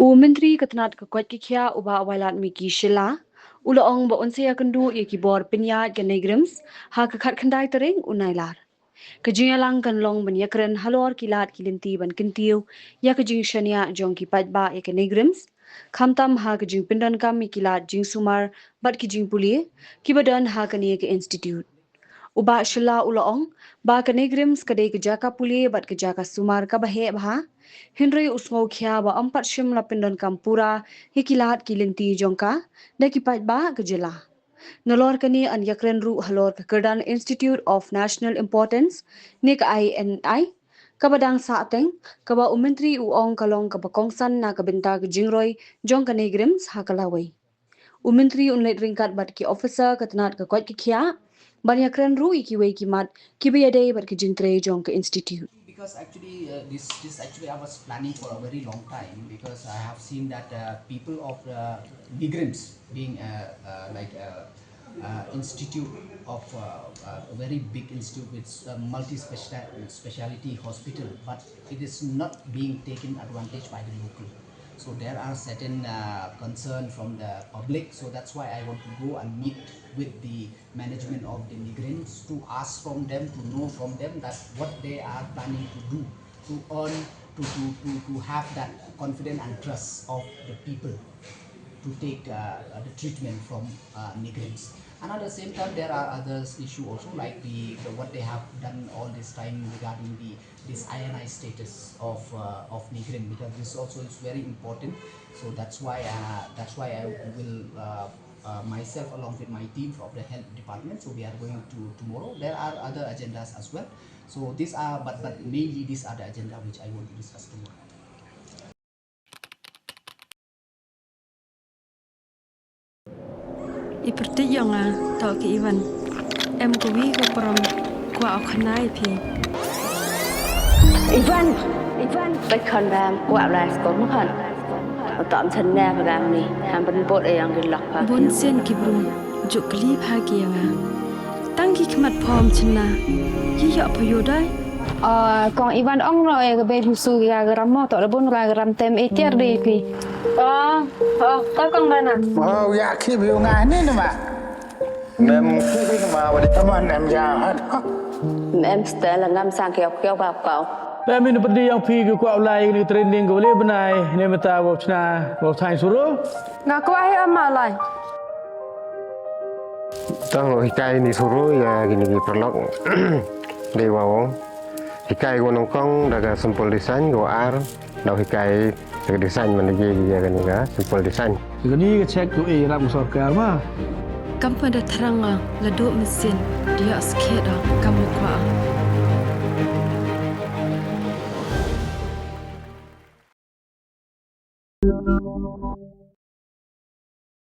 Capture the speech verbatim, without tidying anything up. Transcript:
U Myntri ka tnat ka koit ka khiah u Bah Wailadmiki Shylla u la ong ba un sa ïakynduh ïa ki bor pynïaid ka NEIGRIHMS ha ka khatkhyndai tarik u Nailar. Ka jingïalang kan long ban ïakren halor ki lad ki lynti ban kyntiew ïa ka jingshaniah jong ki paidbah ïa ka NEIGRIHMS, khamtam ha ka jingpyndonkam ïa ki lad jingsumar bad ki jingpule kiba don ha kane ka institute. U Bah Shylla u la ong ba ka NEIGRIHMS ka dei ka jaka pule bad ka jaka sumar kaba heh bha, hynrei u sngew khia ba ym pat shym la pyndonkam pura ïa ki lad ki lynti jong ka da ki paidbah ka jylla. Nalor kane yn ïakren ruh halor ka kyrdan Institute of National Importance ne ka I N I, kaba dang sahteng, kaba u Myntri u ong ka long kaba kongsan na ka bynta ka jingroi jong ka NEIGRIHMS ha ka lawei. U Myntri un leit ryngkat bad ki officer ka tnat ka koit ka khiah ban ïakren ruh ïa kiwei ki mat kiba ïadei bad ka jingtrei jong ka institute. Because actually, uh, this this actually I was planning for a very long time, because I have seen that, uh, people of the NEIGRIHMS being, uh, uh, like, uh, uh, institute of, uh, uh, a very big institute with, uh, multi speciality hospital, but it is not being taken advantage by the local. So there are certain, uh, concern from the public. So that's why I want to go and meet with the management of the NEIGRIHMS to ask from them, to know from them that what they are planning to do to earn, to, to, to, to have that confidence and trust of the people to take, uh, the treatment from, uh, NEIGRIHMS. And at the same time, there are other issues also, like the, the what they have done all this time regarding the this I N I status of, uh, of NEIGRIHMS, because this also is very important. So that's why, uh, that's why I will, uh, uh, myself along with my team from the health department. So we are going to tomorrow. There are other agendas as well. So these are, but but mainly these are the agenda which I want to discuss tomorrow. I pyrthei ïa nga, to ki Ivan. Em ka wi ka prom, kwah u khana ïa phi. Ivan, Ivan. Bad khan bam, kwah lai sko ma khan. Utam chan ne ba gam ni, ham ban bot e yang di lak pa. Bun sien ki brum, juk kli pha ki ïa nga. Tang ki khmat phom chynna, ki ïoh pha ïoh dai. Ah, kong Ivan ong no e ka bei musu ya garam mo, to da bun ra garam tem e tiar de ki. Oh, oh, to kong Rana. Oh, ya ki bi nga ni na ma. Mem ki bi ma wa di. Taman em ya hat. Mem stel ngam sang kiau kiau ka kau. Mem in pedi yang phi ki kwah lai ni training ko le benai ne meta wa chna wa thai suru. Nga kwah hi ama lai. Tang hikai ni suru ya kini ki paralok. Dei wa ong. Hikai ko nongkong da ka simple design ko ar. Dau hikai da ka design man ye ya kani ka simple design. Kani ka check ko e ram sorkar ma. Kam pa da thrang la do mesin dia skhet kam kwah.